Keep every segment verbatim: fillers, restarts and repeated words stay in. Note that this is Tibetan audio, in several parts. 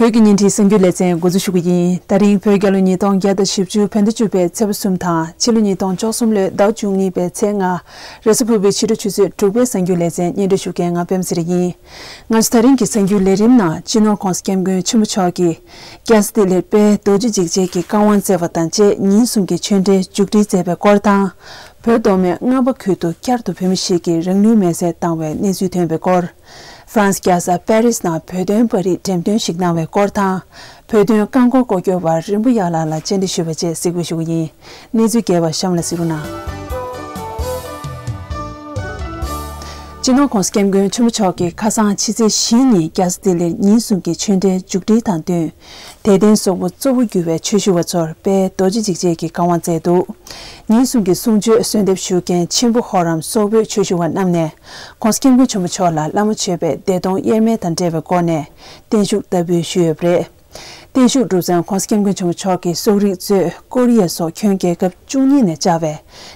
བོད་ཀྱི་བརྙན་འཕྲིན་གསར་འགྱུར་ལེ་ཚན་འགོ་འཛུགས་ཞུ་གི་ཡིན། ད་རིང་བོད་རྒྱལ་ལོ་ཉིས་སྟོང་བརྒྱ་དང་བཞི་བཅུ་བོད་ཟླ་བཅུ་པའི་ཚེས་པ་གསུམ་དང་ཕྱི་ལོ་ཉིས་སྟོང་བཅུ་གསུམ་ལོའི་ཟླ་བ་བཅུ་གཉིས་པའི་ཚེས་ལྔ། རེས་གཟའ་ཕུར་བུའི་ཕྱི་དྲོ་ཆུ་ཚོད་དྲུག་པའི་གསར་འགྱུར་ལེ་ཚན་སྙན་སྒྲོན་ཞུ་མཁན་ང་པད་མ་ཚེ་རིང་ཡིན། ང་ཚོ་ད་རིང་གི་གསར་འགྱུར་ལས་རིམ་ནང་སྤྱི་ནོར་༸གོང་ས་༸སྐྱབས་མགོན་ཆེན་པོ་མཆོག་གིས་སྐྱ་སེར་ལྡི་ལིར་དཔལ་རྡོ་རྗེ་འཇིགས་བྱེད་ཀྱི་བཀའ་དབང་སྩལ་བ་དང་བཅས་ཉིན་གསུམ་གྱི་ཆོས་འབྲེལ་མཇུག་སྒྲིལ་མཛད་པའི་སྐོར་དང་། བོད་མདོ་སྨད་རྔ་པ་ཁུལ་དུ་བསྐྱར་དུ་བོད་མི་ཞིག་གིས་རང་ལུས་མེར་སྲེག་བཏང་བའི་གནས་ཚུལ་ཐོན་པའི་སྐོར། ཧྥ་རན་སི་རྒྱལ་ས་པེ་རིས་ནང་བོད་དོན་པར་རིས་འགྲེམས་སྟོན་ཞིག་གནང་བའི་སྐོར་དང་། བོད་དོན་རྐང་འཁོར་སྐོར་སྐྱོད་པ་རིན་པོ་གཡང་ལགས་ལ་བཅར་འདྲི་ཞུས་པ་བཅས་གཟིགས་འབུལ་ཞུ་གི་ཡིན། གནས་ཚུལ་རྒྱས་པ་གཤམ་ལ་གཟིགས་རོགས་གནང་། སྤྱི་ནོར་༸གོང་ས་༸སྐྱབས་མགོན་ཆེན་པོ་མཆོག་གིས་ཁ་སང་ཕྱི་ཚེས་བཞི་ཉིན་སྐྱ་སེར་ལྡི་ལིར་ཉིན་གསུམ་གྱི་ཆོས་འབྲེལ་མཇུག་སྒྲིལ་དང་བསྟུན། དད་ལྡན་སོག་པོ་གཙོ་བོ་གྱུར་བའི་ཆོས་ཞུ་བ་ཚོར་དཔལ་རྡོ་རྗེ་འཇིགས་བྱེད་ཀྱི་བཀའ་དབང་སྩལ་འདུག་ཉིན་གསུམ་གྱི་གསུང་ཆོས་གསོལ་འདེབས་ཞུ་མཁན་ཆེན་པོ་ཧོ་རམ་སོག་པོའི་ཆོས་ཞུ་བ་རྣམས་ནས་༸གོང་ས་༸སྐྱབས་མགོན་ཆེན་པོ་མཆོག་ལ་བླ་མ་མཆོད་པའི་བདེ་སྟོང་དབྱེར་མེད་དང་འབྲེལ་བའི་སྒོ་ནས་བརྟན་བཞུགས་བསྟར་འབུལ་ཞུས་ཡོད་པ་རེད། བརྟན་བཞུགས་གྲུབ་མཚམས་༸གོང་ས་༸སྐྱབས་མགོན་ཆེན་པོ་མཆོག་གིས་སོག་རིགས་གཙོས་ཀོ་རི་ཡ་སོགས་ཁྱོན་རྒྱལ་ཁབ་བཅུ་གཉིས་ནས་བཅར་བའི་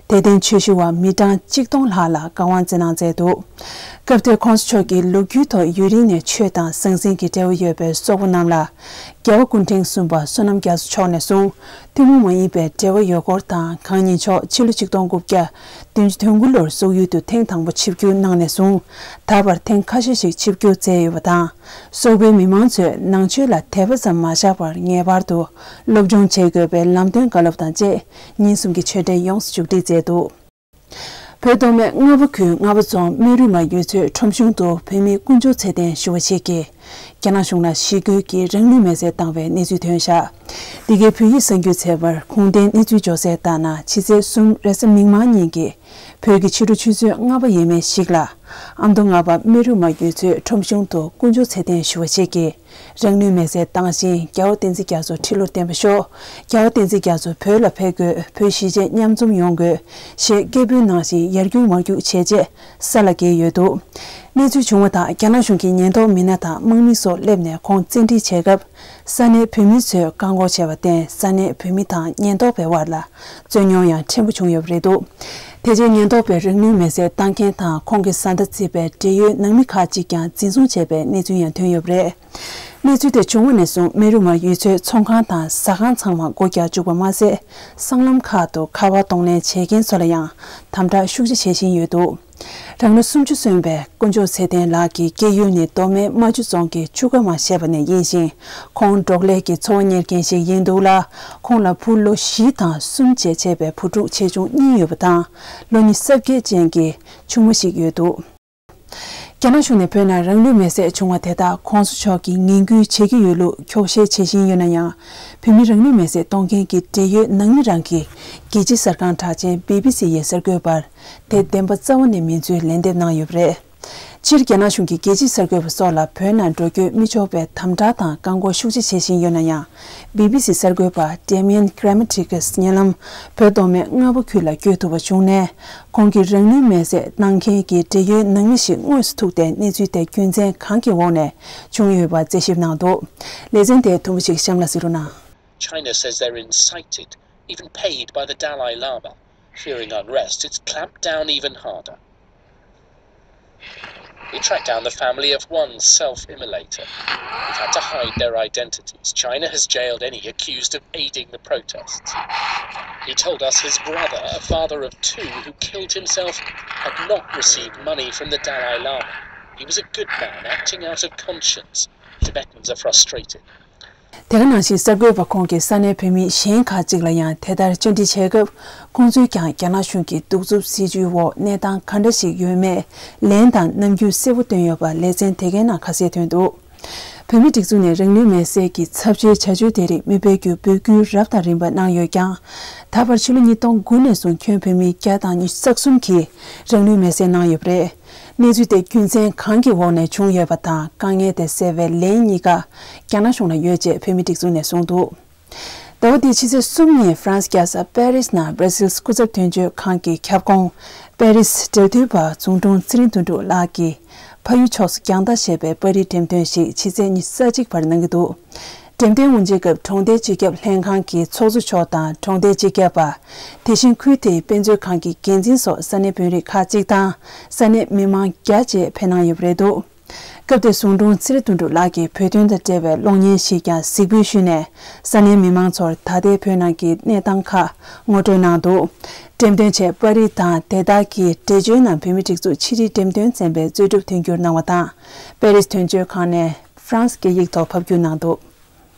དད་ལྡན་ཆོས་ཞུ་བ་མི་གྲངས་གཅིག་སྟོང་ལྷག་ལ་བཀའ་དབང་སྩལ་གནང་མཛད་འདུག་སྐབས་དེར་༸གོང་ས་མཆོག་གིས་ལོ་རྒྱུས་ཐོག་ཡུན་རིང་ནས་ཆོས་དང་ཟང་ཟིང་གི་འབྲེལ་བ་ཡོད་པའི་སོག་པོ་རྣམས་ལ། རྒྱལ་བ་སྐུ་ཕྲེང་གསུམ་པ་བསོད་ནམས་རྒྱ་མཚོ་མཆོག་ནས་བཟུང་ཐུན་མོང་མ་ཡིན་པའི་འབྲེལ་བ་ཡོད་སྐོར་དང་། གང་ཉིད་མཆོག་ཕྱི་ལོ་ཆིག་སྟོང་དགུ་བརྒྱ་བདུན་ཅུ་དོན་དགུ་ལོར་སོག་ཡུལ་དུ་ཐེངས་དང་པོ་ཆིབས་བསྒྱུར་གནང་ནས་བཟུང་ད་བར་ཐེངས་ཁ་ཤས་ཤིག་ཆིབས་བསྒྱུར་མཛད་ཡོད་པ་དང་། སོག་པོའི་མི་མང་ཚོས་ནང་ཆོས་ལ་དད་པ་ཙམ་མ་བཞག་པར་ངེས་པར་དུ་སློབ་སྦྱོང་བྱེད་དགོས་པའི་ལམ་སྟོན་བཀའ་སློབ་དང་བཅས་ཉིན་གསུམ་གྱི་ཆོས་འབྲེལ་ཡོངས་སུ་མཇུག་སྒྲིལ་མཛད་འདུག་བོད་མདོ་སྨད་རྔ་པ་ཁུལ་རྔ་པ་རྫོང་སྨན་རུ་མ་ཡུལ་ཚོའི་ཁྲོམ་གཞུང་དུ་བོད་མི་དཀོན་མཆོག་ཚེ་བརྟན་ཞུ་བ་ཞིག་གིས་རྒྱ་ནག་གཞུང་ལ་ཞི་རྒོལ་གྱིས་རང་ལུས་མེར་སྲེག་བཏང་བའི་གནས་ཚུལ་ཐོན་བཞག་འདི་གའི་བོད་ཡིག་གསར་འགྱུར་ཚན་པར་ཁུངས་ལྡན་གནས་ཚུལ་འབྱོར་གསལ་ལྟར་ན། ཕྱི་ཚེས་གསུམ་རེས་གཟའ་མིག་དམར་ཉིན་གྱི་བོད་ཀྱི་ཕྱི་དྲོ་ཆུ་ཚོད་ལྔ་པ་ཡས་མས་ཤིག་ལ། ཨ་མདོ་རྔ་པ་སྨན་རུ་མ་ཡུལ་ཚོའི་ཁྲོམ་གཞུང་དུ་དཀོན་མཆོག་ཚེ་བརྟན་ཞུ་བ་ཞིག་གིས། རང་ལུས་མེར་སྲེག་བཏང་ཞིང་རྒྱལ་བ་བསྟན་འཛིན་རྒྱ་མཚོ་ཁྲི་ལོར་བརྟན་པར་ཤོག་རྒྱལ་བ་བསྟན་འཛིན་རྒྱ་མཚོ་བོད་ལ་ཕེབས་དགོས། བོད་གཞིས་བྱེས་མཉམ་འཛོམས་ཡོང་དགོས། ཞེས་སྐད་འབོད་གནང་ཞིང་ཡར་རྒྱུག་མར་རྒྱུག་བྱས་རྗེས་ས་ལ་འགྱེལ་ཡོད་འདུག་གནས་ཚུལ་བྱུང་བ་དང་རྒྱ་ནག་གཞུང་གི་ཉེན་རྟོག་མི་སྣ་དང་དམག་མི་སོགས་སླེབས་ནས་ཁོང་བཙན་ཁྲིད་བྱས་སྐབས། ས་གནས་བོད་མི་ཚོས་བཀག་འགོག་བྱས་པར་བརྟེན་ས་གནས་བོད་མི་དང་ཉེན་རྟོག་པའི་དབར་ལ་རྩོད་རྙོག་ཡང་ཕྲན་བུ་བྱུང་ཡོད་པ་རེད་འདུག་དེ་རྗེས་ཉེན་རྟོག་པས་རང་ལུས་མེར་སྲེག་བཏང་མཁན་དང་ཁོང་གི་བཟའ་ཟླ་བརྩིས་པའི་འབྲེལ་ཡོད་ནང་མི་ཁག་ཅིག་ཀྱང་འཛིན་བཟུང་བྱས་པའི་གནས་ཚུལ་ཡང་ཐོན་ཡོད་པ་རེད། གནས་ཚུལ་དེ་བྱུང་བ་ནས་བཟུང་སྨན་རུ་མ་ཡུལ་ཚོའི་ཚོང་ཁང་དང་ཟ་ཁང་ཚང་མ་སྒོ་རྒྱག་བཅུག་པ་མ་ཟད། སྲང་ལམ་ཁག་ཏུ་ཁ་པར་གཏོང་ལེན་བྱེད་མཁན་ཚོ་ལ་ཡང་དམ་དྲག་ཤུགས་ཆེ་བྱེད་བཞིན་ཡོད་འདུག་རང་ལོ་སུམ་ཅུ་སོན་པའི་དཀོན་མཆོག་ཚེ་བརྟན་ལགས་ཀྱི་སྐྱེས་ཡུལ་ནི་མདོ་སྨད་རྨ་ཆུ་རྫོང་གི་ཆུ་ཁ་མ་ཞེས་པ་ནས་ཡིན་ཞིང་། ཁོང་འབྲོག་ལས་ཀྱི་འཚོ་བ་གཉེར་མཁན་ཞིག་ཡིན་འདུག་ལ། ཁོང་ལ་བུ་ལོ་བཞི་དང་གསུམ་བཅས་བྱས་པའི་བུ་ཕྲུག་ཆེ་ཆུང་གཉིས་ཡོད་པ་དང་། ལོ་ཉི་ཤུ་རྩ་བརྒྱད་ཅན་གྱི་ཆུང་མ་ཞིག་ཡོད་འདུག་རྒྱ་ནག་གཞུང་ནས་བོད་ནང་རང་ལུས་མེར་སྲེག་བྱུང་བ་དེ་དག་གོང་ས་མཆོག་གིས་ངན་སྐུལ་བྱེད་ཀྱི་ཡོད་ལུགས་འཁྱོག་བཤད་བྱེད་བཞིན་ཡོད་ན་ཡང་། བོད་མི་རང་ལུས་མེར་སྲེག་གཏོང་མཁན་གྱི་འབྲེལ་ཡོད་ནང་མི་རང་གིས་རྒྱལ་སྤྱིའི་གསར་ཁང་གྲགས་ཅན་བི་བི་སི་ཡི་གསར་འགོད་པར་དེ་བདེན་པ་རྩ་བ་ནས་མིན་ཚུལ་ལན་འདེབས་གནང་ཡོད་པ་རེད། སྤྱིར་རྒྱ་ནག་གཞུང་གིས་རྒྱལ་སྤྱིའི་གསར་འགོད་པ་སོགས་ལ་བོད་ནང་འགྲོ་སྐྱོད་མི་ཆོག་པའི་དམ་དྲག་དང་བཀག་འགོག་ཤུགས་ཆེ་བྱེད་བཞིན་ཡོད་ན་ཡང་། བི་བི་སི་གསར་འགོད་པ་Damian Grammaticas་སྙན་ལམ་བོད་མདོ་སྨད་རྔ་པ་ཁུལ་ལ་བསྐྱོད་ཐུབ་པ་བྱུང་ནས། ཁོང་གིས་རང་ལུས་མེར་སྲེག་གནང་མཁན་གྱི་འབྲེལ་ཡོད་ནང་མི་ཞིག་དངོས་སུ་ཐུག་སྟེ་གནས་ཚུལ་དེ་རྒྱུ་མཚན་གང་གི་འོག་ནས་བྱུང་ཡོད་པ་རྩད་ཞིབ་གནང་འདུག་ལེ་ཚན་དེ་དུམ་བུ་ཞིག་གཤམ་ལ་གཟིགས་རོགས་གནང་། China says they're incited, even paid by the Dalai Lama. Fearing unrest, it's clamped down even harder. We tracked down the family of one self-immolator who've had to hide their identities. China has jailed any accused of aiding the protests. He told us his brother, a father of two who killed himself, had not received money from the Dalai Lama. He was a good man acting out of conscience. Tibetans are frustrated. དེ་ག་ནང་བཞིན་གསར་འགོད་པ་ཁོང་གིས་ས་གནས་བོད་མི་གཞན་ཁག་ཅིག་ལ་ཡང་དེ་ལྟར་བཅར་འདྲི་བྱས་སྐབས། ཁོང་ཚོས་ཀྱང་རྒྱ་ནག་གཞུང་གི་གདུག་རྩུབ་སྲིད་བྱུས་འོག་གནས་སྟངས་ག་འདྲ་ཞིག་ཡོད་མེད་ལན་དང་རྣམ་འགྱུར་གསལ་པོ་བཏོན་ཡོད་པ་ལེ་ཚན་དེ་གའི་ནང་ཁ་གསལ་ཐོན་འདུག་བོད་མིའི་སྒྲིག་འཛུགས་ནས་རང་ལུས་མེར་སྲེག་གི་ཚབས་ཆེའི་བྱ་སྤྱོད་དེ་རིགས་མི་སྤེལ་རྒྱུ་འབོད་སྐུལ་རབ་དང་རིམ་པ་གནང་ཡོད་ཀྱང་། ད་བར་ཕྱི་ལོ་ཉིས་སྟོང་དགུ་ནས་བཟུང་ཁྱོན་བོད་མི་བརྒྱ་དང་ཉི་ཤུ་རྩ་གསུམ་གྱིས་རང་ལུས་མེར་སྲེག་གནང་ཡོད་པ་རེད། གནས་ཚུལ་དེ་རྒྱུ་མཚན་གང་གི་འོག་ནས་བྱུང་ཡོད་པ་དང་དཀའ་ངལ་དེ་སེལ་བའི་ལན་གཉིས་ཀ་རྒྱ་ནག་གཞུང་ལ་ཡོད་ཅེས་བོད་མིའི་སྒྲིག་འཛུགས་ནས་གསུངས་འདུག་ཟླ་བ་འདིའི་ཕྱི་ཚེས་གསུམ་ཉིན་ཧྥ་རན་སི་རྒྱལ་ས་པེ་རིས་ནང་བྷར་སིལ་སྐུ་ཚབ་དོན་གཅོད་ཁང་གི་ཁྱབ་ཁོངས་པེ་རིས་འབྲེལ་མཐུད་པ་ཛུང་ཀྲུང་ཚེ་རིང་དོན་གྲུབ་ལགས་ཀྱིས་ཕ་ཡུལ་ཕྱོགས་སུ་རྒྱང་ལྟ་ཞེས་པའི་པར་རིས་འགྲེམས་སྟོན་ཞིག་ཕྱི་ཚེས་ཉི་ཤུ་རྩ་གཅིག་བར་གནང་གི་འདུག་འགྲེམས་སྟོན་དབུ་འབྱེད་སྐབས་གྲོང་སྡེ་སྤྱི་ཁྱབ་ལྷན་ཁང་གི་ཚོགས་གཙོ་མཆོག་དང་གྲོང་སྡེ་སྤྱི་ཁྱབ་པ། དེ་བཞིན་ཁུལ་དེའི་དཔེ་མཛོད་ཁང་གི་འགན་འཛིན་སོགས་ས་གནས་དཔོན་རིགས་ཁག་ཅིག་དང་ས་གནས་མི་མང་བརྒྱ་བཅས་ཕེབས་གནང་ཡོད་པ་རེད་འདུག་སྐབས་དེར་ཟུང་དྲུང་ཚེ་རིང་དོན་གྲུབ་ལགས་ཀྱིས་བོད་དོན་དང་འབྲེལ་བའི་གློག་བརྙན་ཞིག་ཀྱང་གཟིགས་འབུལ་ཞུས་ནས། ས་གནས་མི་མང་ཚོར་ད་ལྟའི་བོད་ནང་གི་གནས་སྟངས་ཁག་ངོ་སྤྲོད་གནང་འདུག་འགྲེམས་སྟོན་ཆེད་པ་རི་དང་དེ་དག་གི་འབྲེལ་བརྗོད་ནང་བོད་མིའི་སྒྲིག་འཛུགས་ཕྱི་དྲིལ་འགྲེམས་སྟོན་ཚན་པའི་རྩོད་སྒྲུབ་དོན་བསྒྱུར་གནང་བ་དང་། པེ་རིས་དོན་གཅོད་ཁང་ནས་ཧྥ་རན་སི་སྐད་ཡིག་ཐོག་ཕབ་བསྒྱུར་གནང་འདུག་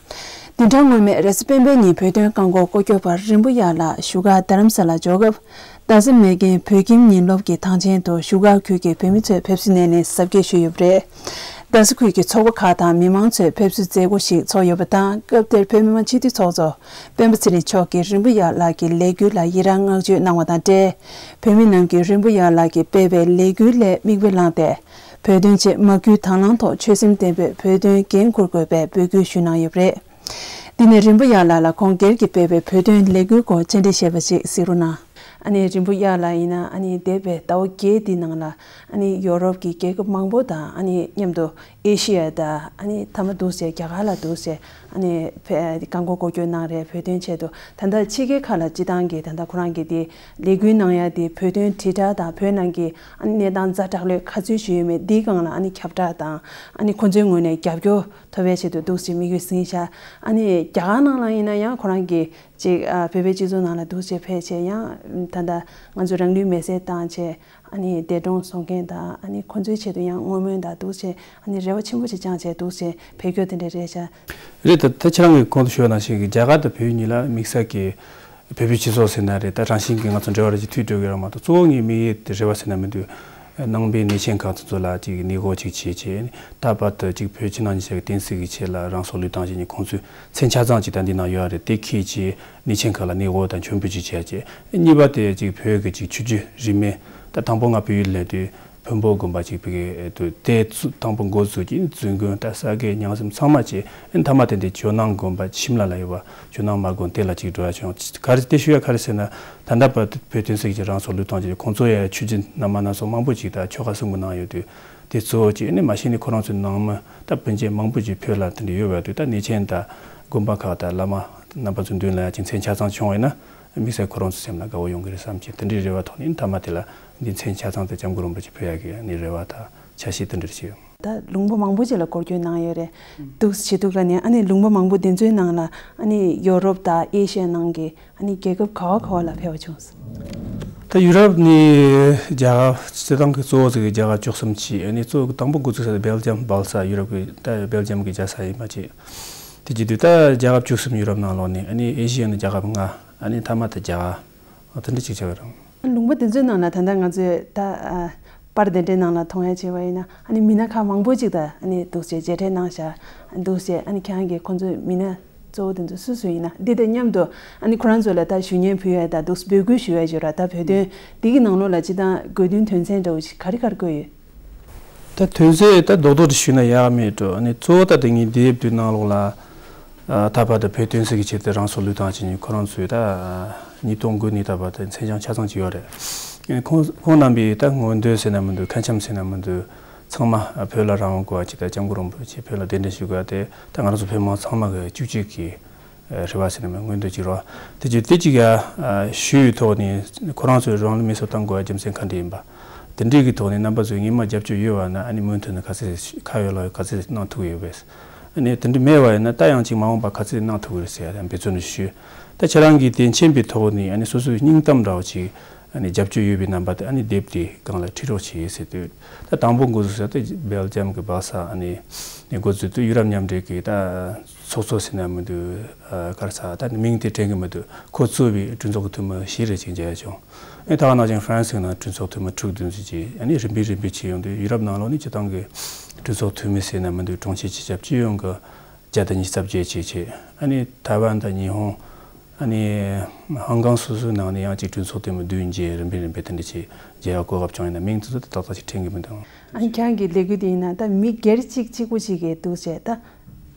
བདུན་ཕྲག་སྔོན་མའི་རེས་གཟའ་སྤེན་པའི་ཉིན་བོད་དོན་བཀག་འགོག་སྐོར་སྐྱོད་པ་རིན་པོ་གཡང་ལགས་བཞུགས་སྒར་རྡ་རམ་ས་ལར་འབྱོར་སྐབས། རྡ་ས་མེག་གྷན་བོད་ཁྱིམ་ཉིན་སློབ་ཀྱི་ཐང་ཆེན་དུ་བཞུགས་སྒར་ཁུལ་གྱི་བོད་མི་ཚོས་ཕེབས་བསུ་སྣེ་ལེན་གཟབ་རྒྱས་ཞུས་ཡོད་པ་རེད། རྡ་ས་ཁུལ་གྱི་ཚོགས་པ་ཁག་དང་མི་མང་ཚོས་ཕེབས་བསུ་མཛད་སྒོ་ཞིག་ཚོགས་ཡོད་པ་དང་། སྐབས་དེར་བོད་མི་མང་སྤྱི་འཐུས་ཚོགས་གཙོ་སྤེན་པ་ཚེ་རིང་མཆོག་གིས་རིན་པོ་གཡང་ལགས་ཀྱི་ལས་འགུལ་ལ་ཡི་རངས་བསྔགས་བརྗོད་གནང་བ་དང་འབྲེལ། བོད་མི་རྣམས་ཀྱིས་རིན་པོ་གཡང་ལགས་ཀྱིས་སྤེལ་བའི་ལས་འགུལ་ལས་མིག་དཔེ་བླངས་ཏེ། བོད་དོན་ཆེད་མ་བསྐུལ་དང་བླངས་ཐོག་ཆོད་སེམས་ལྡན་པའི་བོད་དོན་འགན་འཁུར་དགོས་པའི་འབོད་སྐུལ་ཞུས་གནང་ཡོད་པ་རེད། འདི་ནས་རིན་པོ་གཡང་ལགས་ལ་ཁོང་སྒེར་གྱིས་སྤེལ་བའི་བོད་དོན་ལས་འགུལ་སྐོར་བཅར་འདྲི་ཞུས་པ་ཞིག་གཟིགས་རོགས་གནང་། ཨ་ནི་རིན་པོ་གཡང་ལགས་ཡིན་ན་ཨ་ནི་འདས་པའི་ཟླ་བ་བརྒྱད་འདི་ནང་ལ་ཨ་ནི་ཡོ་རོབ་ཀྱི་རྒྱལ་ཁབ་མང་པོ་དང་ཨ་ནི་མཉམ་དུ་ཨེ་ཤི་ཡ་དང་ཨ་ནི་མཐའ་མ་འདུག་སེ་རྒྱ་གར་ལ་འདུག་སེ་ཨ་ནི་བཀག་འགོག་སྐོར་སྐྱོད་གནང་རེད། བོད་དོན་ཆེད་དུ། ད་ལྟ་ཕྱི་རྒྱལ་ཁག་ལ་སྤྱི་བཏང་གི་ད་ལྟ་ཁོ་རང་གི་དེ་ལས་འགུལ་གནང་ཡ་དེ་བོད་དོན་དྲིལ་བསྒྲགས་དང་བོད་ནང་གི་ཨ་ནི་གནས་སྟངས་ཛ་དྲག་ལོས་ག་ཚོད་ཞིག་ཡོད་མེད་འདིའི་སྒང་ལ་ཨ་ནི་ཁྱབ་བསྒྲགས་དང་ཨ་ནི་ཁོ་ཚོའི་ངོས་ནས་རྒྱབ་སྐྱོར་ཐོབ་པའི་ཆེད་དུ་འདུག་སེ་དམིགས་ཡུལ་ཟིན་ཤག་ཨ་ནི་རྒྱ་གར་ནང་ལ་ཡིན་ན་ཡང་ཁོ་རང་གིས་ཅིག་ཨ་བོད་པའི་སྤྱི་ཚོགས་ནང་ལ་འདུག་སེ་ཕེབས་བྱས་ཡང་ད་ལྟ་ང་ཚོ་རང་ལུས་མེར་སྲེག་བཏང་བྱས་ཨ་ནི་འདས་གྲོངས་སོང་མཁན་དང་ཨ་ནི་ཁོ་ཚོའི་ཆེད་དུ་ཡང་བསྔོ་སྨོན་དང་འདུག་སེ་ཨ་ནི་རེ་བ་ཆེན་པོ་ཞིག་བཅངས་བྱས་འདུག་སེ་ཕེབས་རྒྱུ་དེ་འདྲ་རེད་ཤག་རེད། ད་ད་ཁྱེད་རང་གིས་གོང་དུ་ཞུས་པ་ནང་བཞིན་གྱི་རྒྱ་གར་དང་བོད་གཉིས་ལ་དམིགས་བསལ་གྱི་བོད་པའི་སྤྱི་ཚོགས་ཟེར་ན་རེད། ད་རང་བཞིན་གྱིས་ང་ཚོ་འབྲེལ་བ་རེ་ཅིག་མཐུད་འགྲོ་གི་རེད་མ་གཏོགས། གཙོ་བོ་ངའི་དམིགས་ཡུལ་དེ་རེ་བ་ཟེར་ན་མི་འདུག་ནང་པའི་གནས་ཆེན་ཁག་དེ་ཚོ་ལ་ཅིག་ནུས་པ་ཅིག་བྱེད་ཆེད་ད་བར་དུ་ཅིག་བོད་ཕྱི་ནང་གཉིས་ཆར་གྱི་བསྟན་སྲིད་ཀྱི་ཆེད་ལ་རང་སྲོག་བློས་བཏང་བྱས་ནས་ཁོང་ཚོས་མཚན་ཆ་ཚང་ཅིག་ད་འདི་ནང་ཡོད་རེད། དེ་ཁྱེད་ཀྱིས་གནས་ཆེན་ཁག་ལ་ནུས་པ་དང་མཆོད་འབུལ་ཅིག་བྱས་རྗེས། གཉིས་པ་དེ་ཅིག་བོད་ཀྱི་ཅིག་ཆོས་བརྒྱུད་རིས་མེད། ད་དང་པོ་ང་བལ་ཡུལ་སླེབས་དུས་བོན་པོ་དགོན་པ་ཅིག་བོད་ཀྱི་དུ་དེ་ཚུ་དང་པོ་འགོ་བཙུགས་ཀྱིས་འཛུལ་དགོན་ད་ས་དགེ་རྙིང་གསུམ་ཚང་མ་བྱས། ཨེ་མཐའ་མ་དེ་འདི་ཇོ་ནང་དགོན་པ་ཤིམ་ལ་ལ་ཡོད་པ་ཇོ་ནང་མ་དགོན་དེ་ལ་ཅིག་འགྲོ་ཡ་བྱུང་། ག་རེ་དེ་ཞུ་ཡ་ག་རེ་ཟེར་ན། ད་ལྟ་བར་དུ་བོད་བསྟན་སྲིད་ཀྱི་རང་སྲོག་བློས་བཏང་བྱས་རང་སྲོག་བློས་བཏང་བྱས་ཆོས་བརྒྱུད་རྣམ་པ་སྣ་ཚོགས་མང་པོ་ཅིག་དང་ཆོ་ག་གསུམ་གྱི་ནང་ཡོད་དུས། དེ་གཙོ་བོ་ཅིག་ནི་མ་གཞི་ནས་ཁོ་རང་ཚོའི་ནང་མི་ད་སྤུན་མཆེད་མང་པོ་ཅིག་བོད་ལ་དེ་འདྲ་ཡོད་པ་དུས། ད་གནས་ཆེན་དང་དགོན་པ་ཁག་དང་བླ་མ་རྣམ་པ་ཚོའི་མདུན་ལ་ཡ་ཅིག་མཚན་ཆ་ཚང་བྱུང་བ་ཡིན་ན། དམིགས་བསལ་ཁོ་རང་ཚོའི་སེམས་ལ་དགའ་བོ་ཡོང་གི་རེད་བསམ་གྱི་དེ་འདྲའི་རེ་བ་ཐོག་ནས་མཐའ་མ་དེ་ལ་འདི་མཚན་ཆ་ཚང་དེ་སྐྱབས་མགོན་རིན་པོ་ཆེ་ཕེབས་ཡག་གི་ནི་རེ་བ་དང་འཆར་གཞི་དེ་འདྲ་ཞིག་ཡོད། ད་ལུང་པ་མང་པོ་ཅིག་ལ་སྐོར་སྐྱོད་གནང་ཡོད་རེད། འདུག་བྱེད་དུས་ཀ་ནས་ཨ་ནི་ལུང་པ་མང་པོ་དེ་ཚོའི་ནང་ལ་ཨ་ནི་ཡོ་རོབ་དང་ཨེ་ཤི་ཡ་ནང་གི་ཨ་ནི་རྒྱལ་ཁབ་ག་བ་ག་བ་ལ་ཕེབས་པ་བྱུང་སོང་། ད་ཡུ་རོབ་ནི་རྒྱལ་ཁབ་སྤྱི་བཏང་གི་གཙོ་བོ་ཟིག་གི་རྒྱལ་ཁབ་བཅུ་གསུམ་ཅིག་ཨ་ནི་གཙོ་བོ་དང་པོ་འགོ་ཚུགས་ས་དེ་སྦེལ་ཇམ་སྦལ་ས་ཡུ་རོབ་ཀྱི་ད་སྦེལ་ཇམ་གྱི་རྒྱལ་ས་ཡིན་པ་ཅིག་དེ་བྱེད་དུས་ད་རྒྱལ་ཁབ་བཅུ་གསུམ་ཡུ་རོབ་ནང་ལོགས་ནས་ཨ་ནི་ཨེ་ཤི་ཡ་ནི་རྒྱལ་ཁབ་ལྔ། ཨ་ནི་མཐའ་མ་དེ་རྒྱ་གར། ཨ་དེ་འདྲ་ཅིག་ཆགས་ཀྱི་རེད། ལུང་པ་དེ་ཚོའི་ནང་ལ་ད་ལྟ་ང་ཚོས་ད་ཨ་པར་དེ་འདྲའི་ནང་ལ་མཐོང་ཡ་བྱས་པ་ཡིན་ན་ཨ་ནི་མི་སྣ་ཁག་མང་པོ་ཅིག་དང་ཨ་ནི་འདུག་བྱས་མཇལ་འཕྲད་གནང་ཤག་འདུག་བྱས་ཨ་ནི་ཁྱེད་རང་གིས་ཁོང་ཚོའི་མི་སྣ་གཙོ་བོ་དེ་ཚོ་སུ་སུ་ཡིན་ན་འདི་དང་མཉམ་དུ་ཨ་ནི་ཁོ་རང་ཚོ་ལ་ད་ཞུ་སྙན་ཕུལ་ཡ་ད་འདུག་འབོད་སྐུལ་ཞུ་ཡ་ཞུ་ར་ད་བོད་དོན་འདི་གི་ནང་ལོགས་ལ་སྤྱི་བཏང་དགོས་འདུན་དོན་ཚན་འདྲ་བོ་ཞིག་ག་རེ་ག་རེ་བཀོད་ཡོད། ད་དོན་ཚན་ད་རྡོག་རྡོག་ཏུ་ཞུས་ན་ཡག་མེད་འགྲོ། ཨ་ནི་གཙོ་བོ་ད་དེ་ངས་འདི་ཡབ་དུས་ནང་ལོགས་ལ། ཨ་ད་བར་དུ་བོད་བསྟན་སྲིད་ཀྱི་ཆེད་དུ་རང་སྲོག་བློས་བཏང་བྱས་ནས་ཁོ་རང་ཚོས་ད་ཉིས་སྟོང་དགུ་ནས་ད་བར་དུ་མཚན་བྱང་ཆ་ཚང་ཅིག་ཡོད་རེད། ཨ་ཁོང་ཁོང་རྣམ་པའི་ད་མངོན་འདོད་ཟེར་ན་མི་འདུག་མཁན་ཆེན་ཟེར་ན་མི་འདུག་ཚང་མ་བོད་ལ་རང་དབང་དགོས་པ་ཅིག་དང་སྐྱབས་མགོན་རིན་པོ་ཆེ་བོད་ལ་གདན་འདྲེན་ཞུ་དགོས་པ་དེ་ད་ང་རང་ཚོ་བོད་མི་ཚང་མ་གི་གཅིག་གཅིག་གི་རེ་བ་ཟེར་ན་མི་མངོན་འདོད་ཅིག་རེད་བ། དེ་ཅིག་དེ་ཅིག་ཡ་ཞུས་ཡོད་ཐོག་ནས་ཁོ་རང་ཚོས་རང་ལུས་མེ་སྲེག་བཏང་དགོས་པའི་རྒྱུ་མཚན་ག་འདྲ་ཡིན་པ། དེ་འདྲའི་གི་ཐོག་ནས་རྣམ་པ་ཚོས་སྔོན་མ་རྒྱབ་སྐྱོར་ཡོད་པ་ན་ཨ་ནི་མུ་མཐུད་ནས་ག་ཚོད་ཁ་ཡོད་ལག་ཡོད་ག་ཚོད་གནང་ཐུབ་ཀྱི་ཡོད་པས། ཨ་ནི་དེ་འདྲ་མེད་པ་ཡིན་ན་ད་ཡང་ཅིག་མ་འོངས་པ་ག་ཚོད་གནང་ཐུབ་ཀྱི་རེད་ཟེར་ཡ་དེ་འབད་བརྩོན་ཞུས། ད་ཁྱེད་རང་གིས་དེ་མཁྱེན་པའི་ཐོག་ནས་ཨ་ནི་སོ་སོའི་སྙིང་གཏམ་འདྲ་བོ་ཅིག་ཨ་ནི་རྒྱབ་སྐྱོར་ཡོད་པའི་རྣམ་པ་དེ་ཨ་ནི་དེབ་དེའི་སྒང་ལ་བྲིས་རོགས་བྱེད་ཟེར་དུས། ད་དང་པོ་འགོ་བཙུགས་ས་དེ་སྦེལ་ཇམ་གྱི་སྦལ་ས་ཨ་ནི་ནས་འགོ་བཙུགས་དུས་ཡུ་རོབ་མཉམ་འབྲེལ་གྱི་ད་ཚོགས་གཙོ་ཟེར་ན་མི་འདུག་ཨ་ག་རེ་ཟེར་ད་ནི་མིང་དེ་དྲན་གྱི་མི་འདུག་ཁོ་གཙོས་པའི་གྲོས་ཚོགས་ཀྱི་འཐུས་མི་བཞི་རེ་ཅིག་མཇལ་ཡ་བྱུང་། ཨེ་ད་ག་ནང་བཞིན་ཧྥ་རན་སིའི་ནང་གྲོས་ཚོགས་འཐུས་མི་དྲུག་བདུན་ཙམ་ཅིག་ཨ་ནི་རིམ་པས་རིམ་པས་ཕྱིན་ཡོང་དུས་ཡུ་རོབ་ནང་ལོགས་ནས་སྤྱི་བཏང་གི་གྲོས་ཚོགས་འཐུས་མི་ཟེར་ན་མི་འདུག་གྲོང་ཁྱེར་ཆེ་ཆུང་སྤྱི་ཡོངས་ཀྱི་བརྒྱ་དང་ཉི་ཤུ་རྩ་བརྒྱད་ཅིག་བྱས། ཨ་ནི་ཐའེ་ཝན་དང་ཉི་ཧོང་ཨ་ནི་ཧང་ཀང་སོ་སོའི་ནང་ནས་ཡང་ཅིག་གྲོས་ཚོགས་འཐུས་མི་བདུན་མཇལ། རིམ་པས་རིམ་པས་དེ་འདྲ་ཅིག་མཇལ་བ་གོ་སྐབས་བྱུང་། ཡིན་ན་མིང་དེ་ཚོ་དེ་ཏག་ཏག་ཅིག་དྲན་གྱི་མི་འདུག་ཨ་ནི་ཁྱེད་རང་གི་ལས་འགུལ་དེ་ཡིན་ན་ད་མི་སྒེར་གཅིག་གཅིག་པུ་ཅིག་གིས་འདུག་བྱས་ད།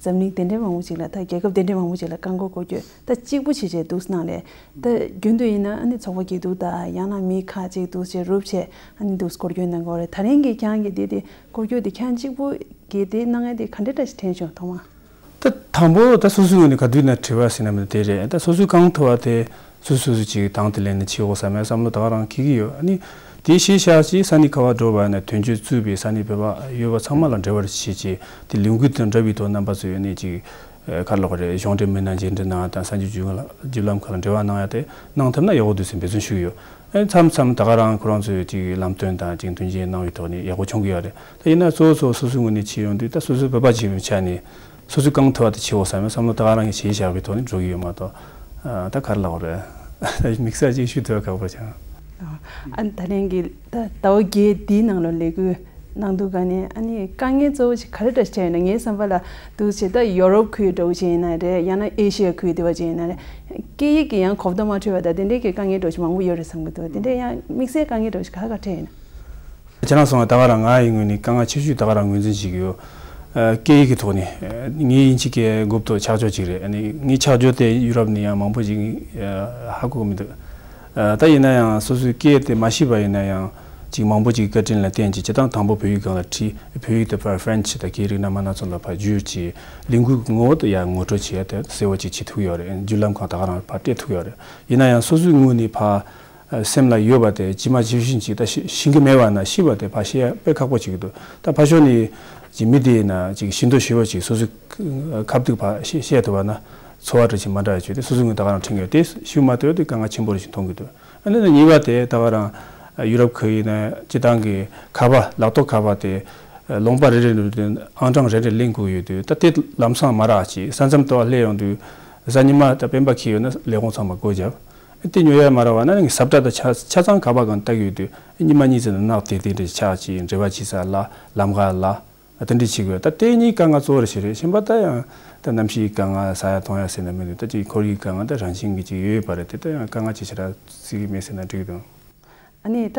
འཛམ་གླིང་དེ་འདྲའི་མང་པོ་ཅིག་ལ་ད་རྒྱལ་ཁབ་དེ་འདྲའི་མང་པོ་ཅིག་ལ་བཀག་འགོག་སྐོར་སྐྱོད་ད་གཅིག་པུ་བྱས་བྱས་འདུག་གནང་ལས། ད་རྒྱུན་དུ་ཡིན་ན་ཨ་ནི་ཚོགས་པ་སྐྱིད་སྡུག་དང་ཡང་ན་མི་ཁག་ཅིག་འདུག་བྱས་རུབ་བྱས་ཨ་ནི་འདུག་སྐོར་སྐྱོད་གནང་གི་ཡོད་རེད། ད་རིང་གི་ཁྱེད་རང་གི་དེ་དེ་སྐོར་སྐྱོད་དེ་ཁྱེད་རང་གཅིག་པུ་གིས་དེ་གནང་ཡ་དེ་ག་འདྲ་འདྲ་ཞིག་དྲན་བྱུང་ཐོག་མ། ད་དང་པོ་ད་སོ་སོའི་ངོས་ནས་ག་དུས་ན་དྲི་བ་ཟེར་ན་མི་དེ་རེད། ད་སོ་སོའི་གང་ཐུབ་པ་དེ་སོ་སོ་སོ་ཅིག་དང་དེ་ལེན་ནས་བྱེད་དགོས་བསམ་ཡ་བསམ་བློ་ད་ག་རང་འཁྱེར་གྱི་ཡོད། ཨ་ནི་ དེ་གཞི་བཞག་ཅིག་ས་གནས་ག་བར་འགྲོ་བ་ན་དོན་གཅོད་བཙུགས་པའི་ས་གནས་བོད་པ་ཡོད་པ་ཚང་མ་ལ་འབྲེལ་བ་བྱེད་ཅིག་དེ་ལས་འགུལ་དང་འདྲ་བའི་ཐོག་རྣམ་པ་ཚོས་ནས་ཅིག་ག་རེ་ལབ་དགོས་རེད། གཞུང་འབྲེལ་མི་སྣ་མཇལ་འཕྲད་གནང་དང་གསར་འགྱུར་བརྒྱུད་ལམ་ཁག་ལ་འབྲེལ་བ་གནང་ཡ་དེ་གནང་ཐུབ་ན་ཡག་པོ་འདུག་ཟེར་འབད་བརྩོན་ཞུ་གི་ཡོད། ཨ་ནི་མཚམས་མཚམས་ད་ག་རང་ཁོ་རང་ཚོས་ཅིག་ལམ་སྟོན་དང་ཅིག་མཐུན་རྐྱེན་གནང་བའི་ཐོག་ནས་ཡག་པོ་བྱུང་གི་ཡོད་རེད། ད་ཡིན་ན་གཙོ་བོ་གཙོ་བོ་སོ་སོའི་ངོས་ནས་བྱེད་ཡོང་དུས་ད་སོ་སོའི་བོད་པ་བྱེད་པའི་ཆ་ནས་སོ་སོའི་རྐང་ཐུབ་པ་དེ་བྱེད་འོ་བསམ་ཡང་བསམ་བློ་ད་ག་རང་གིས་བྱས་བཞག་པའི་ཐོག་ནས་འགྲོ་གི་ཡོད་མ་གཏོགས། ཨ་ད་ག་རེ་ལབ་དགོས་རེད། དམིགས་བསལ་ཅིག་ཞུ་ཐུབ་ཡ་ཁག་པོ་ཆགས། ཨ་ད་ལན་གྱི་ད་ཟླ་བ་བརྒྱད་འདིའི་ནང་ལ་ལས་འགུལ་གནང་འདུག་ག་ནས་ཨ་ནི་དཀའ་ངལ་གཙོ་བོ་ཞིག་ག་རེ་འདྲ་ཞིག་འཕྲད་ཡོད་ན། ངའི་བསམ་པ་ལ་འདུག་བྱས་ད་ཡོ་རོབ་ཁུལ་འདྲ་བོ་ཅིག་ཡིན་ན་རེད། ཡང་ན་ཨེ་ཤི་ཡ་ཁུལ་དེ་བ་ཅིག་ཡིན་ན་རེད། སྐད་ཡིག་གི་ཡང་གོ་བརྡ་མ་འཕྲོད་པ་དང་དེ་འདྲའི་གི་དཀའ་ངལ་འདྲ་བོ་ཞིག་མང་པོ་ཡོད་རེད་བསམ་གྱི་འདུག་དེ་འདྲའི་ཡང་དམིགས་བསལ་དཀའ་ངལ་འདྲ་བོ་ཞིག་ག་ག་འཕྲད་ཡོད་ན། ཁྱེད་རང་སོང་བ་ད་ག་རང་ང་ཡི་ངོས་ནས་དཀའ་ངལ་ཆེ་ཤོས་ད་ག་རང་ངོས་འཛིན་བྱེད་ཀྱི་ཡོད། ཨ་སྐད་ཡིག་གི་ཐོག་ནས་ཨ་ངའི་དབྱིན་ཇི་སྐད་རྒོབ་ཏོ་ཆག་ཆོག་ཅིག་རེད། ཨ་ནི་ངའི་ཆག་ཆོག་དེ་ཡུ་རོབ་ནས་ཡང་མང་པོ་ཞིག་ཨ་ཧ་གོ་གི་མི་འདུག་ཨ་ད་ཡིན་ན་ཡང་སོ་སོའི་སྐད་དེ་མ་ཤེས་པ་ཡིན་ན་ཡང་ཅིག་མང་པོ་ཅིག་བཀའ་དྲིན་ལ་བརྟེན་ཅིག་སྤྱིར་བཏང་དང་པོ་བོད་ཡིག་སྒང་ལ་ཁྲིད། བོད་ཡིག་དེ་ཕར་ཧྥ་རན་ཆི་དང་སྐད་རིགས་སྣ་མང་སྣ་ཚོགས་ལ་ཕར་བསྒྱུར་ཅིག་ལས་འགུལ་གྱི་ངོ་བོ་དེ་ཡང་ངོ་སྤྲོད་བྱེད་ཡ་དེ་གསལ་བོ་ཅིག་བྱེད་ཐུབ་ཡོད་རེད། བརྒྱུད་ལམ་ཁག་ད་ག་རང་ཕར་སྤྲད་ཐུབ་ཡོད་རེད། ཡིན་ན་ཡང་སོ་སོའི་ངོས་ནས་ཕར་སེམས་ལ་ཡོད་པ་དེ་ཇི་མ་ཇི་བཞིན་ཅིག་ད་ཤེས་ཤེས་ཀྱི་མེད་པ་ན་ཤེས་པ་དེ་ཕར་བཤད་ཡ་དཔེ་ཁག་པོ་ཅིག་འདུག་ད་ཕར་ཕྱོགས་ནས་ཅིག་མི་དེ་ཡིན་ན་ཅིག་ཤེས་འདོད་ཞེ་པོ་ཅིག་སོ་སོའི་ཁ་ཐུག་ཕར་བཤད་བཤད་ཐུབ་པ་ན་ཚོར་བ་འདྲ་ཅིག་མ་འདྲ་བ་ཅིག་དེ་སོ་སོའི་ངོས་ད་ག་རང་དྲན་གྱི་ཡོད། དེ་ཞུ་མ་ཐུབ་དེ་དཀའ་ངལ་ཆེན་པོ་རེ་ཞིག་མཐོང་གི་འདུག་ཨ་ནི་གཉིས་པ་དེ་ད་ག་རང་ཡུ་རོབ་ཁུལ་ཡིན་ན་སྤྱིར་བཏང་གི་ཁ་པར་ལག་ཐོགས་ཁ་པར་དེ་ལུང་པ་རེ་རེ་ནས་ཨང་གྲངས་རེ་རེ་ལེན་དགོས་ཡོད་དུས་ད་དེ་ལམ་སང་མ་རག་ཅིག་ས་མཚམས་དེ་བ་སླེབས་ཡོང་དུས་གཟའ་ཉི་མ་ད་སྤེན་པ་འཁེལ་ཡོད་ན་ལས་ཁུངས་ཚང་མ་སྒོ་བརྒྱབ། དེ་ཉོ་ཡ་མ་རག་པ་ན་ནི་ཟབ་གྲྭ་དང་ཆ་ཆ་ཚང་ག་པ་གང་ལྟ་གི་ཡོད་དུས་ཉི་མ་གཉིས་ཙམ་ནང་ནག་དེ་དེ་འདྲ་ཆགས་ཅིག་འབྲེལ་བ་བྱེད་ས་ལ་ལམ་ཁ་ལ་དེ་འདྲ་བྱེད་དགོས། ད་དེ་གཉིས་དཀའ་ངལ་གཙོ་བོ་རེ་ཞིག་རེད། གཞན་པ་ད་ཡང་ད་གནམ་གཤིས་དཀའ་ངལ་ཟ་ཡ་འཐུང་ཡ་ཟེར་ན་མི་འདུག་ད་ཅིག་ཁོར་ཡུག་དཀའ་ངལ་ད་རང་བཞིན་གྱི་ཅིག་ཡོད་ཡོད་པ་རེད། དེ་ད་ཡང་དཀའ་ངལ་ཅིག་ཆེ་དྲགས་བརྩི་གི་མེད་ཟེར་ན་འགྲིག་གི་འདུག་ཨ་ནི་ད་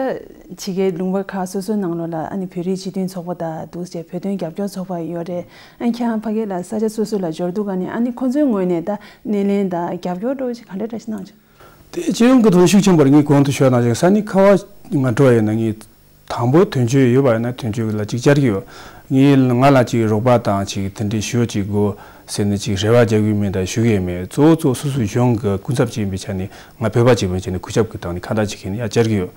ཕྱི་རྒྱལ་ལུང་པ་ཁག་སོ་སོའི་ནང་ལོགས་ལ་ཨ་ནི་བོད་རིགས་སྤྱི་མཐུན་ཚོགས་པ་དང་འདུག་ཅེས་བོད་དོན་རྒྱབ་སྐྱོར་ཚོགས་པ་ཡོད་རེད། ཨ་ནི་ཁྱེད་རང་ཕ་གི་ལ་ས་ཆ་སོ་སོ་ལ་འབྱོར་འདུག་ཨ་ནི་ཨ་ནི་ཁོང་ཚོའི་ངོས་ནས་ད་སྣེ་ལེན་དང་རྒྱབ་སྐྱོར་འདྲ་བོ་ཞིག་ག་འདྲ་འདྲ་ཞིག་གནང་བྱུང་། དེ་སྤྱི་ཡོངས་ཀྱི་ཐོག་ཤུགས་ཆེན་པོ་རེད། ངས་གོང་དུ་ཞུས་ནང་བཞིན་ས་གནས་ཁ་བ་ང་འགྲོ་ཡོད་ན་ངས་དང་པོ་དོན་གཅོད་ཡོད་པ་ཡིན་ན་དོན་གཅོད་ལ་ཅིག་བཅར་གྱི་ཡོད། ངས་ང་ལ་ཅིག་རོགས་པ་དང་ཅིག་དེ་འདྲའི་ཞུ་ཅིག་དགོས་ཟེར་ནས་ཅིག་རེ་བ་རྒྱག་གི་མེད་དང་ཞུ་གི་ཡོད་མེད། གཙོ་བོ་གཙོ་བོ་སོ་སོའི་གཞུང་གི་སྐུ་ཚབ་ཅིག་ཡིན་པའི་ཆ་ནས་ང་བོད་པ་ཅིག་ཡིན་པའི་ཆ་ནས་གུས་ཞབས་ཀྱི་སྟེང་ནས་ཁ་བརྡ་ཅིག་བྱས་ནས་ཡར་བཅར་གྱི་ཡོད།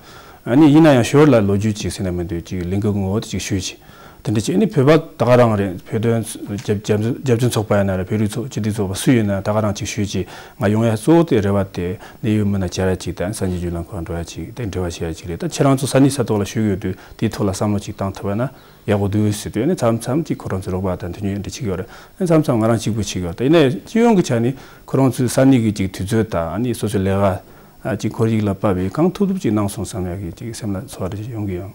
ཨ་ནི་ཡིན་ན་ཡང་ཞོར་ལ་ལོ་རྒྱུས་ཅིག་ཟེར་ན་མི་འདུག་ཅིག་ལས་འགུལ་ངོ་བོ་དེ་ཅིག་ཞུས་ཅིག་དེ་འདྲ་ཅིག་ཨ་ནི་བོད་པ་ད་ག་རང་རེད། བོད་དོན་རྒྱབ་རྒྱབ་རྒྱབ་སྐྱོར་ཚོགས་པ་ཡིན་ན་རེད། བོད་རིགས་ཚོགས་སྤྱི་འཐུས་ཚོགས་པ་སུ་ཡིན་ན་ད་ག་རང་ཅིག་ཞུས་ཅིག་ང་ཡོང་ཡ་གཙོ་བོ་དེ་རེ་བ་དེ་གནད་ཡོད་མི་སྣ་བཅར་ཡ་ཅིག་དང་གསར་འགྱུར་བརྒྱུད་ལམ་ཁག་འགྲོ་ཡ་ཅིག་དེ་འབྲེལ་བ་བྱེད་ཡ་ཅིག་རེད། ད་ཁྱེད་རང་ཚོ་ས་གནས་ས་ཐོག་ལ་བཞུགས་ཡོད་དུས་དེའི་ཐོག་ལ་བསམ་བློ་ཅིག་བཏང་ཐུབ་པ་ན་ཡག་པོ་འདུག་ཟེར་དུས་ཨ་ནི་མཚམས་མཚམས་ཅིག་ཁོ་རང་ཚོ་རོགས་པ་དང་མཐུན་འགྱུར་འདི་བྱེད་ཀྱི་ཡོད་རེད། ཨ་ནི་མཚམས་མཚམས་ང་རང་གཅིག་པུ་བྱེད་ཀྱི་ཡོད་རེད། ད་ཡིན་ནའི་སྤྱི་ཡོངས་ཀྱི་ཆ་ནས་ཁོ་རང་ཚོའི་ས་གནས་ཀྱི་ཅིག་དུས་ཚོད་དང་ཨ་ནི་སོ་སོའི་ལས་ཀ་ཨ་ཅིག་ཁོར་ཡུག་ལ་དཔག་པའི་གང་ཐུབ་ཐུབ་ཅིག་གནང་སོང་བསམ་ཡག་གི་ཅིག་སེམས་ལ་ཚོར་བ་རེ་ཡོང་གི་ཡོད།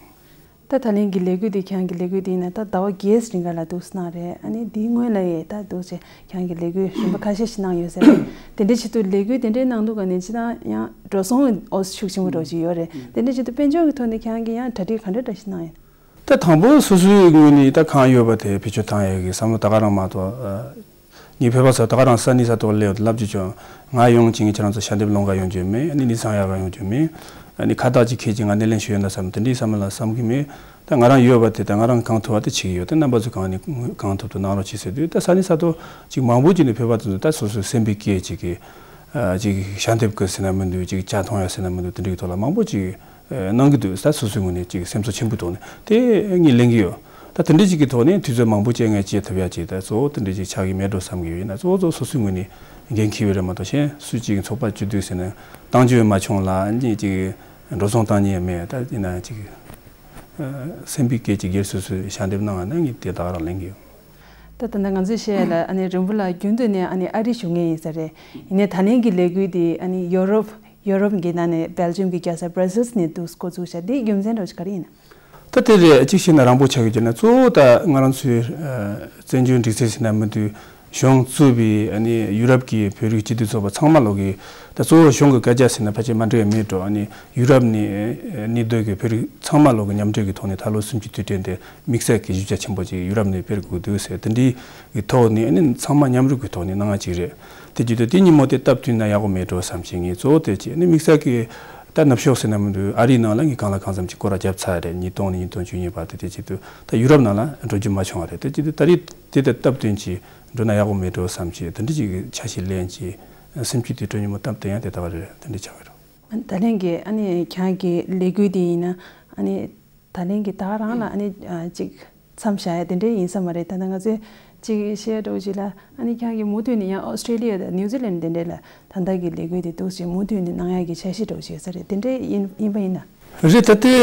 ད་ད་ལན་གྱི་ལས་འགུལ་འདི་ཁྱེད་རང་གི་ལས་འགུལ་འདི་ཡིན་ན་ད་ཟླ་བ་བརྒྱད་རིང་ག་ལ་འདུག་སེ་གནང་རེད། ཨ་ནི་འདིའི་སྔོན་ལ་ཡི་ད་འདུག་ཅེས་ཁྱེད་རང་གི་ལས་འགུལ་རིམ་པ་ཁ་ཤས་ཤིག་གནང་ཡོད་ཟེར་རེད། དེ་འདྲ་བྱེད་དུས་ལས་འགུལ་དེ་འདྲའི་གནང་འདུག་ག་ནས་ཅི་ད་ཡང་འགྲོ་སོང་ཨོ་ཤུགས་ཆེན་པོ་འགྲོ་གི་ཡོད་རེད། དེ་འདྲ་བྱེད་དུས་དཔལ་འབྱོར་གྱི་ཐོག་ནས་ཁྱེད་རང་གི་ཡང་གྲ་སྒྲིག་ག་འདྲ་འདྲ་ཞིག་གནང་ཡོད། ད་དང་པོ་སོ་སོའི་ངོས་ནས་ད་གང་ཡོད་པ་དེ་བེད་སྤྱོད་བཏང་ཡག་གི་བསམ་བློ་ད་ག་རང་མ་གཏོགས། ངས་བོད་པ་ཚོ་ད་ག་རང་ས་གནས་ས་ཐོག་སླེབས་ལབ་ཀྱི་བྱུང་། ང་ཡོང་ཅིང་ཁྱེད་རང་ཚོ་ཞལ་འདེབས་སློང་ག་ཡོང་རྒྱུ་མེད། ཨ་ནི་ནི་ཚང་ཡག་ག་ཡོང་རྒྱུ་མེད། ཨ་ནི་ཁ་བཏགས་ཅིག་ཁྱེར་ཅིང་ང་སྣེ་ལེན་ཞུ་ཡོད་ན་བསམ་དེ་འདྲའི་བསམ་བློ་ལ་བསམ་གྱི་མེད། ད་ང་རང་ཡོད་པ་དེ་ད་ང་རང་གང་ཐུབ་པ་དེ་བྱེད་ཀྱི་ཡོད། ད་རྣམ་པ་ཚོ་གང་ནས་གང་ཐུབ་ཐུབ་གནང་རོགས་བྱེད་ཟེར་དུས་ད་ས་གནས་ས་ཐོག་ཅིག་མང་པོ་ཅིག་ནས་བོད་པ་ཚོ་ད་སོ་སོའི་སེམས་པའི་སྐད་ཅིག་གིས་ཅིག་ཞལ་འདེབས་ཀྱི་ཟེར་ན་མི་འདུག་ཅིག་ཇ་འཐུང་ཡ་ཟེར་ན་མི་འདུག་དེ་འདྲའི་ཐོག་ལ་མང་པོ་ཅིག་གནང་གི་འདུག་ད་སོ་སོའི་ངོས་ནས་ཅིག་སེམས་ཚོར་ཆེན་པོ་ཐོག་ནས་དེ་ངས་ལེན་གྱི་ཡོད། ད་དེ་འདྲ་ཅིག་གི་ཐོག་ནས་དུས་ཚོད་མང་པོ་སྤྱད་ངས་བྱེད་ཐུབ་ཡ་ཅིག་ད་གཙོ་བོ་དེ་འདྲ་ཅིག་ཆགས་ཀྱི་མེད་འགྲོ་བསམ་གྱི་ཡོད། ཡིན་ན་གཙོ་བོ་གཙོ་བོ་སོ་སོའི་ངོས་ནས་འགན་འཁྱེར་བའི་རེད་མ་གཏོགས་གཞན་སུ་གཅིག་གི་ཚོགས་པ་བཅུ་དུས་ཟེར་ན་བཏང་རྒྱུ་མ་བྱུང་ལ་གཉིས་ཅིག་འགྲོ་སོང་བཏང་ཉེན་མེད། ད་ཡིན་ན་ཅིག་སེམས་པའི་སྐད་ཅིག་སྒེར་སོ་སོས་ཞལ་འདེབས་གནང་བ་ན་ངས་དེ་ད་ག་རང་ལེན་གྱི་ཡོད། ད་ད་ལྟ་ང་ཚོས་བཤད་ཡ་ལ་ཨ་ནི་རིན་པོ་ལགས་རྒྱུན་དུ་ནས་ཨ་ནི་ཨ་རི་བཞུགས་མཁན་ཡིན་ས་རེད། ཡིན་ནའི་ད་ལན་གྱི་ལས་འགུལ་འདི་ཨ་ནི་ཡོ་རོབ་ཡོ་རོབ་གི་ནང་ནས་སྦེལ་ཇམ་གྱི་རྒྱལ་ས་བྷར་སེལ་སི་ནས་འདུག་འགོ་བཙུགས་ཤག་འདིའི་རྒྱུ་མཚན་འདྲ་བོ་ཞིག་ག་རེ་ཡིན་ན། ད་དེ་རེད། གཅིག་བཤད་ན་རང་པོ་ཆགས་ཀྱི་ཡོད་ན་གཙོ་བོ་ད་ང་རང་ཚོའི་བཙན་བྱོལ་སྒྲིག་འཛུགས་ཟེར་ན་མི་འདུག་གཞུང་བཙུགས་པའི་ཨ་ནི་ཡུ་རོབ་ཀྱི་བོད་རིགས་སྤྱི་འཐུས་ཚོགས་པ་ཚང་མ་ལོག་གི་ད་གཙོ་བོ་གཞུང་གི་བཀའ་རྒྱ་ཟེར་ན་ཕལ་ཆེར་མ་འགྲིག་ཡ་མེད་འགྲོ། ཨ་ནི་ཡུ་རོབ་ནས་གནས་སྡོད་ཀྱི་བོད་རིགས་ཚང་མ་ལོག་གི་མཉམ་འབྲེལ་གྱི་ཐོག་ནས་ད་ལོ་གསུམ་བཅུའི་དུས་དྲན་དེ་དམིགས་བསལ་གྱི་ཞིབ་ཆ་ཆེན་པོ་ཅིག་ཡུ་རོབ་ནས་སྤེལ་དགོས་འདུག་ཟེར་དེ་འདྲའི་གི་ཐོག་ནས་ཨ་ནི་ཚང་མ་མཉམ་རུབ་ཀྱི་ཐོག་ནས་གནང་ཡ་ཅིག་རེད། དེ་བརྒྱུད་དུ་དེ་ཉིན་མོ་དེ་སྟབས་བསྟུན་ན་ཡག་པོ་མེད་འགྲོ་བསམ་ཞིང་ངས་གཙོ་བོ་དེ་བྱས་ཨ་ནི་དམིགས་བསལ་གྱི་ད་ནུབ་ཕྱོགས་ཟེར་ན་མི་འདུག་ཨ་རིའི་ནང་ལ་ངས་གང་ལ་གང་འཚམ་ཅིག་སྐོར་ར་བརྒྱབ་ཚར་རེད། ཉིས་སྟོང་ནས་ཉིས་སྟོང་བཅུ་གཉིས་བར་དུ། དེ་བྱེད་དུས་ད་ཡུ་རོབ་ནང་ལ་འགྲོ་རྒྱུ་མ་བྱུང་བ་རེད། དེ་བྱེད་དུས་ད་རེས་དེ་དང་སྟབས་བསྟུན་གྱིས་འགྲོ་ན་ཡག་པོ་མེད་འགྲོ་བསམ་གྱིས་དེ་འདྲ་ཅིག་གི་འཆར་གཞི་ལེན་གྱིས་སེམས་སྐྱིད་དུས་སྤྲོ་ཉིན་མོ་སྟབས་བསྟུན་ཡང་དེ་ལྟ་བ་རེད། དེ་འདྲ་ཆགས་ཀྱི་རེད། ད་ལན་གྱི་ཨ་ནི་ཁྱེད་ཀྱི་ལས་འགུལ་དེ་ཡིན་ན་ ཨ་ནི་ད་ལན་གྱི་ད་རང་ལ་ཨ་ནི་ཨ་ཅིག་མཚམས་བཞག་ཡ་དེ་འདྲའི་ཡིན་ས་མ་རེད། ད་ལྟ་ང་ཚོས་ཅིག་བཤད་འགྲོ་ཅིག་ལ་ཨ་ནི་ཁྱེད་རང་གིས་མུ་མཐུད་ནས་ཡང་ཨོ་སི་ཀྲེ་ལི་ཡ་དང་ནིའུ་ཛི་ལན་དེ་འདྲའི་ལ་ད་ལྟ་གི་ལས་འགུལ་དེ་འདུག་ཅིག་མུ་མཐུད་ནས་གནང་ཡ་གི་འཆར་གཞི་འདྲ་ཅིག་ཡོད་ས་རེད། དེ་འདྲའི་ཡིན་ཡིན་པ་ཡིན་ན། རེད། ད་ལྟའི་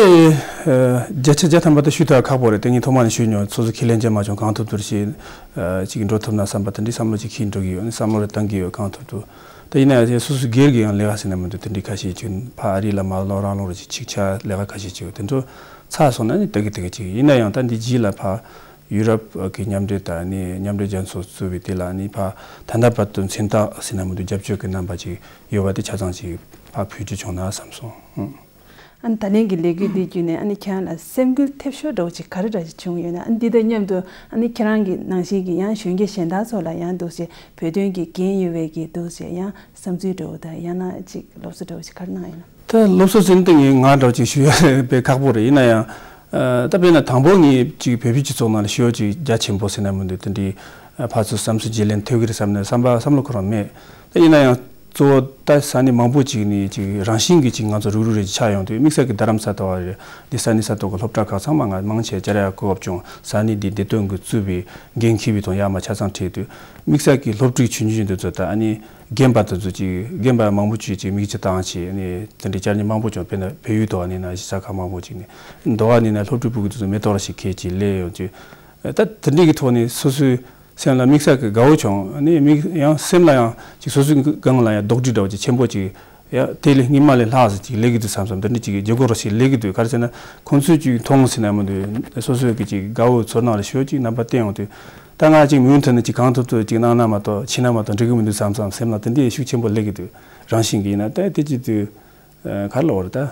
ཨ་བརྒྱ་ཆ་བརྒྱ་ཐམ་པ་ད་ཞུ་ཐུབ་ཁག་པོ་རེད། དེ་ངས་ཐོག་མ་ནས་ཞུས་མྱོང་། སོ་སོ་ཁས་ལེན་བྱས་མ་བྱུང་། གང་ཐུབ་ཐུབ་ཞིག་ཨ་ཅིག་འགྲོ་ཐུབ་ན་བསམ་པ་དེ་འདྲའི་བསམ་བློ་ཅིག་འཁྱེར་འགྲོ་གི་ཡོད། བསམ་བློ་རེ་བཏང་གི་ཡོད། གང་ཐུབ་ཐུབ། ད་ཡིན་ན་ཡང་སོ་སོ་སྒེར་གྱི་ཡང་ལས་ཀ་ཟེར་ན་མི་འདུག། དེ་འདྲའི་ཁ་ཤས་ཅིག་ཕར་ཨ་རི་ལ་མར་ལོག་རང་ལོག་རེ་ཅིག་ཅིག་ཆ་ལས་ཀ་ཁ་ཤས་ཅིག་ཡོད། དེ་འདྲ་ཚར་སོང་ན་ནི་ད་གི་ད་གི་ཅིག་ཡིན་ན་ཡང་ད་འདི་རྗེས་ལ་ཕར་ཡུ་རོབ་ཀྱི་མཉམ་འབྲེལ་དང་ནི་མཉམ་འབྲེལ་རྒྱལ་ཚོགས་གཙོས་པའི་དེ་ལ་ནི་ཕར་ད་ལྟ་བར་དུ་མཚན་རྟགས་ཟེར་ན་མི་འདུག། རྒྱབ་སྐྱོར་གྱི་རྣམ་པ་ཅིག་ཡོད་པ་དེ་ཆ་ཚང་ཅིག་ཕར་ཕུལ་རྒྱུ་བྱུང་ན་བསམ་སོང་། ཨ་ནི་ད་ལན་གྱི་ལས་འགུལ་འདི་བརྒྱུད་ནས་ཨ་ནི་ཁྱེད་རང་ལ་སེམས་འགུལ་ཐེབས་ཤོས་འདྲ་བོ་ཅིག་ག་རེ་འདྲ་ཞིག་བྱུང་ཡོད་ན། ཨ་ནི་འདི་དང་མཉམ་དུ་ཨ་ནི་ཁྱེད་རང་གི་ནང་བཞིན་གྱི་ཡང་གཞོན་སྐྱེས་གཞན་དག་ཚོ་ལ་ཡང་འདུག་སེ་བོད་དོན་གྱི་འགན་ཡོད་པའི་གི་འདུག་སེ་ཡང་བསམ་ཚུལ་འདྲ་བོ་དང་ཡང་ན་ཅིག་སློབ་གསོ་འདྲ་བོ་ཅིག་ག་རེ་གནང་ཡོད་ན། ད་སློབ་གསོ་ཟེར་ན་ད་ངས་ང་འདྲ་བོ་ཅིག་ཞུ་ཡ་དཔེ་ཁག་པོ་རེད། ཡིན་ན་ཡང་ཨ་ད་དཔེར་ན་དང་པོ་ངས་ཅིག་བོད་པའི་སྤྱི་ཚོགས་ནང་ལ་ཤུགས་ཅིག་རྒྱ་ཆེན་པོ་ཟེར་ན་མི་འདུག། དེ་འདྲའི་ཨ་ཕར་ཚུར་བསམ་ཚུལ་བརྗེ་ལེན་ཐེབས་ཀྱི་རེད་བསམ་ནས་བསམ་པ་བསམ་བློ་ཁོ་རང་མེད། ད་ཡིན་ན་ཡང་གཙོ་བོ་ད་ས་གནས་མང་པོ་ཅིག་ནས་ཅིག་རང་བཞིན་གྱིས་ཅིག་ང་ཚོ་རུག་རུག་རེ་ཅིག་ཆགས་ཡོང་དུས། དམིགས་བསལ་གྱི་རྡ་རམ་ས་ཐོག་རེད། འདི་ས་གནས་ས་ཐོག་གི་སློབ་གྲྭ་ཁག་ཚང་མ་ང་མང་ཆེ་བཅར་ཡ་གོ་སྐབས་བྱུང་། ས་གནས་འདི་བདེ་དོན་གྱིས་གཙོས་པའི་འགན་འཁྱེར་བའི་དང་ཡར་མར་ཆ་ཚང་ཁྲིད་དུས། དམིགས་བསལ་གྱི་སློབ་ཕྲུག་ཆུང་ཆུང་འདི་ཚོ་ད་ཨ་ནི་རྒན་པ་དེ་ཚོ་ཅིག་རྒན་པ་མང་པོ་ཅིག་ཅིག་མིག་ཆུ་བཏང་བྱས་ནས་དེ་འདྲའི་བཅར་མཁན་མང་པོ་བྱུང་། དཔེར་ན་བལ་ཡུལ་དུ་ནས་ན་གཞིས་ཆགས་ཁག་མང་པོ་ཅིག་ནས། མདོ་བ་ནས་ན་སློབ་ཕྲུག་ཕྲུ་གུ་དེ་ཚོ་མེ་ཏོག་ར་ཞིག་ཁྱེར་ཅིག་སླེབས་ཡོང་དུས། ད་དེ་འདྲའི་གི་ཐོག་ནས་སོ་སོའི་སེམས་ལ་དམིགས་བསལ་གྱི་དགའ་བོ་བྱུང་། ཨ་ནི་དམིགས་ཡང་སེམས་ལ་ཡང་ཅིག་སོ་སོའི་སྒང་ལ་ཡང་རྡོག་སྒྲིལ་འདྲ་བོ་ཅིག་ཆེན་པོ་ཅིག་ཡ་དེ་ལས་སྔོན་མ་ལས་ལྷག་ཙམ་ཅིག་སླེབས་ཀྱི་འདུག་བསམ་བསམ། འདི་འདྲ་ཅིག་བརྗེ་སྒོ་ར་ཞིག་སླེབས་ཀྱི་འདུག། ག་རེ་ཟེར་ན་ཁོང་ཚོས་ཅིག་མཐོང་ཟེར་ན་མི་འདུག། སོ་སོའི་གི་ཅིག་དགའ་བོ་ཚོར་སྣང་ལ་ཞོ་ཅིག་རྣམ་པ་བསྟན་ཡོང་དུས། ད་ང་ཅིག་མུ་མཐུད་ནས་ཅིག་གང་ཐུབ་ཐུབ་ཅིག་གནང་ན་མ་གཏོགས་བྱས་ན་མ་གཏོགས་འགྲིག་གི་མི་འདུག་བསམ་བསམ། སེམས་ལ་དེ་འདྲའི་ཤུགས་ཆེན་པོ་སླེབས་ཀྱི་འདུག། རང་བཞིན་གྱིས་ཡིན་ན་ད་དེ་ཅིག་དུས་ག་རེ་ལབ་དགོས་རེད། ད་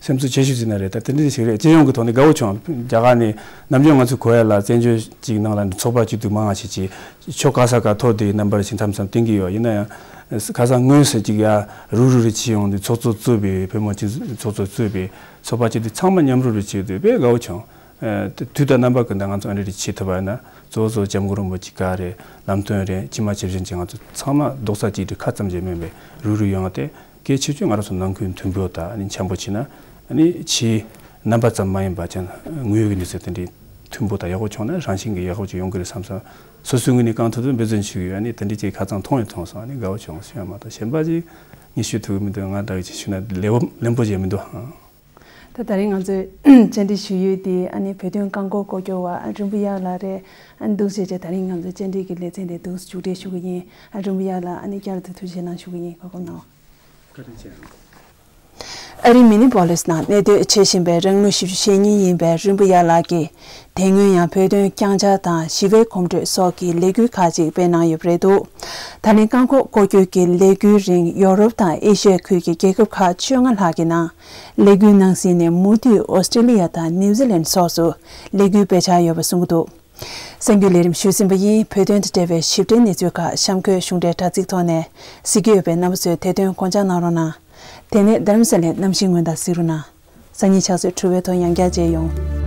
སེམས་གསོ་བྱེད་ཤུགས་ཟེར་ན་རེད། ད་དེ་འདྲ་ཞིག་རེད། སྤྱི་ཡོངས་ཀྱི་ཐོག་ནས་དགའ་བོ་བྱུང་། རྒྱ་གར་ནས་ནམ་རྒྱུན་ང་ཚོ་གོ་ཡ་ལ་བཙན་བྱོལ་ཅིག་ནང་ལ་ཚོགས་པ་གཅིག་ཏུ་མང་བ་ཞིག་ཅིག་ཕྱོགས་ག་ས་ག་ཐོག་དེའི་རྣམ་པར་ཞིག་མཚམས་མཚམས་བསྟན་གྱི་ཡོད། ཡིན་ན་ཡང་ཁ་སང་དངོས་སུ་ཅིག་ཡ་རུག་རུག་རེ་བྱས་ཡོང་དུས། ཚོགས་གཙོ་གཙོས་པའི་བོད་མི་སྤྱི་ཚོགས་གཙོ་གཙོས་པའི་ཚོགས་པ་གཅིག་ཏུ་ཚང་མ་མཉམ་རུབ་རེ་བྱས་དུས་དཔེ་དགའ་བོ་བྱུང་། ཨ་དུས་དང་རྣམ་པ་ཀུན་ཏུ་ང་ཚོ་ཨ་འདྲ་རེ་བྱེད་ཐུབ་པ་ཡིན་ན། གཙོ་བོ་གཙོ་བོ་སྐྱབས་མགོན་རིན་པོ་ཆེ་ག་རེད། ལམ་སྟོན་རེད། ཕྱི་མ་ཇི་བཞིན་ཅིག་ང་ཚོ་ཚང་མ་རྡོག་རྩ་གཅིག་སྒྲིལ་ཁ་ཙམ་ཞིག་མིན་པའི་རུག་རུག་ཡོང་བ་དེ། གལ་ཆེ་ཤོས་ང་རང་ཚོ་ནང་ཁུལ་མཐུན་པོ་དང་ཨ་ནི་འཆམ་པོ་བྱས་ན། ཨ་ནི་ཕྱིའི་རྣམ་པ་ཙམ་མ་ཡིན་པ་ཅན་དངོས་ཡོད་ཀྱི་གནས་ཚུལ་དེ་འདྲའི་མཐུན་པོ་དང་ཡག་པོ་བྱུང་ན་རང་བཞིན་གྱིས་ཡག་པོ་ཅིག་ཡོང་གི་རེད་བསམ་བསམ། སོ་སོའི་ངོས་ནས་གང་ཐུབ་ཐུབ་འབད་བརྩོན་ཞུ་གི་ཡོད། ཨ་ནི་དེ་འདྲའི་ཅིག་ཁ་ཚང་མཐོང་ཡང་མཐོང་སོང་། ཨ་ནི་དགའ་བོ་བྱུང་ཞུ་ཡ་མ་གཏོགས་གཞན་པ་ཅིག་ངས་ཞུ་ཐུབ་ཀྱི་མི་འདུག། ང་ལྟ་བུ་ཅིག་ཞུ་ན་ལེགས་པོ་ལེན་པོ་བྱས་མི་འདུག། ཨང་། ད་ད་རིང་ང་ཚོས་བཅར་འདྲི་ཞུ་ཡུལ་དེ་ཨ་ནི་བོད་དོན་རྐང་འཁོར་སྐོར་སྐྱོད་པ་རིན་པོ་གཡག་ལགས་རེད། ཨ་ནི་འདུག་བྱས་བྱས་ད་རིང་ང་ཚོའི་བཅར་འདྲི་གི་ལེ་ཚན་དེ་འདུག་མཇུག་སྒྲིལ་ཞུ་གི་ཡིན། ཨ་རིན་པོ་གཡག་ལགས་ཨ་ནི་བསྐྱར་དུ་ཐུགས་རྗེ་གནང་ཞུ་གི་ཡིན། གོ་སྐབས་གནང་བ། བཀའ་དྲིན་ཆེ། ཨ་རིའི་མི་ནི་པོ་ལིས་ནང་གནས་སྡོད་བྱེད་བཞིན་པའི་རང་ལོ་བཞི་བཅུ་ཞེ་གཉིས་ཡིན་པའི་རིན་པོ་གཡག་ལགས་ཀྱིས། དེ་སྔོན་ཡང་བོད་དོན་བསྐྱངས་འཆར་དང་ཞི་བའི་གོམ་བགྲོད་སོགས་ཀྱི་ལས་འགུལ་ཁག་ཅིག་སྤེལ་གནང་ཡོད་པ་རེད་འདུག། ད་ལན་རྐང་འཁོར་སྐོར་སྐྱོད་ཀྱི་ལས་འགུལ་རིང་ཡོ་རོབ་དང་ཨེ་ཤི་ཡའི་ཁུལ་གྱི་རྒྱལ་ཁབ་ཁག་བཅོ་ལྔ་ལྷག་གི་ནང་ལས་འགུལ་གནང་ཟིན་ནས། མུ་མཐུད་ཨོ་སི་ཀྲི་ལི་ཡ་དང་ནིའུ་ཛི་ལན་སོགས་སུ་ལས་འགུལ་སྤེལ་འཆར་ཡོད་པ་གསུང་གི་འདུག། གསར་འགྱུར་ལས་རིམ་ཞུས་ཟིན་པ་ཡིན། བོད་དོན་དང་འབྲེལ་བའི་ཞིབ་ཕྲའི་གནས་ཚུལ་ཁག་གཤམ་འཁོད་གཞུང་འབྲེལ་དྲ་ཚིགས་ཐོག་ནས་གཟིགས་ཀྱི་ཡོད་པས། རྣམ་པ་ཚོས་དེ་དོན་དགོངས་འཇགས་གནང་རོགས་གནང་། དེ་ནས་རྡ་རམ་ས་ལའི་གནམ་གཤིས་སྔོན་བརྡ་གཟིགས་རོགས་གནང་། སང་ཉིན་ཕྱག་ཚོད་དྲུག་པའི་ཐོག་ཡང་བསྐྱར་མཇལ་ཡོང་།